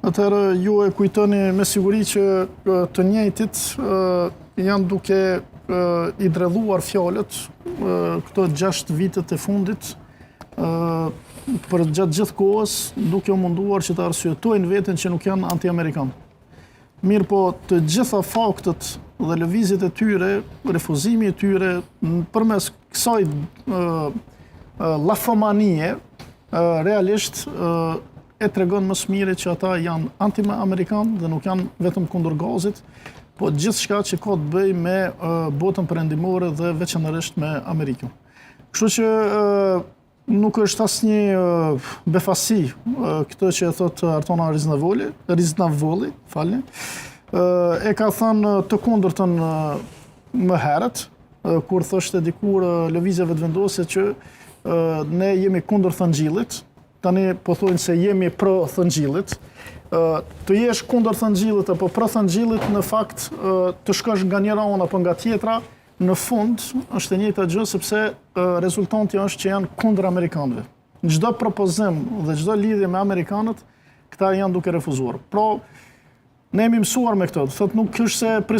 Atëherë ju e kujtoni me siguri që të njëjtit janë duke i dredhuar fjalët këto 6 vitet e fundit përgjatë gjithë kohës duke u munduar që të arsyetojnë veten që nuk janë anti-amerikan. Mirëpo të gjitha faktet dhe lëvizjet e tyre, refuzimi i tyre përmes kësaj llafomanie, realisht e tregon më së miri që ata janë anti-amerikan dhe nuk janë vetëm kundër gazit, po gjithçka që ka të bëjë me botën perëndimore dhe veçanërisht me Amerikën. Kështu që nuk është asnjë befasi këtë që e thotë Artona Riznavolli, Riznavolli, falni. E ka thënë të kundërtën më herët, kur thoshte dikur Lëvizja Vetëvendosje që ne jemi kundër thëngjillit, tani po thonë se jemi pro thëngjillit. Të jesh kundër thëngjillit apo pro thëngjillit, në fakt të shkosh nga njëra anë apo nga tjetra, në fund është e njëjta gjë sepse rezultanti është që janë kundër amerikanëve. Në çdo propozim dhe çdo lidhje me amerikanët, këta janë duke refuzuar. Pra, ne jemi mësuar me këto, do thotë nuk është se pris.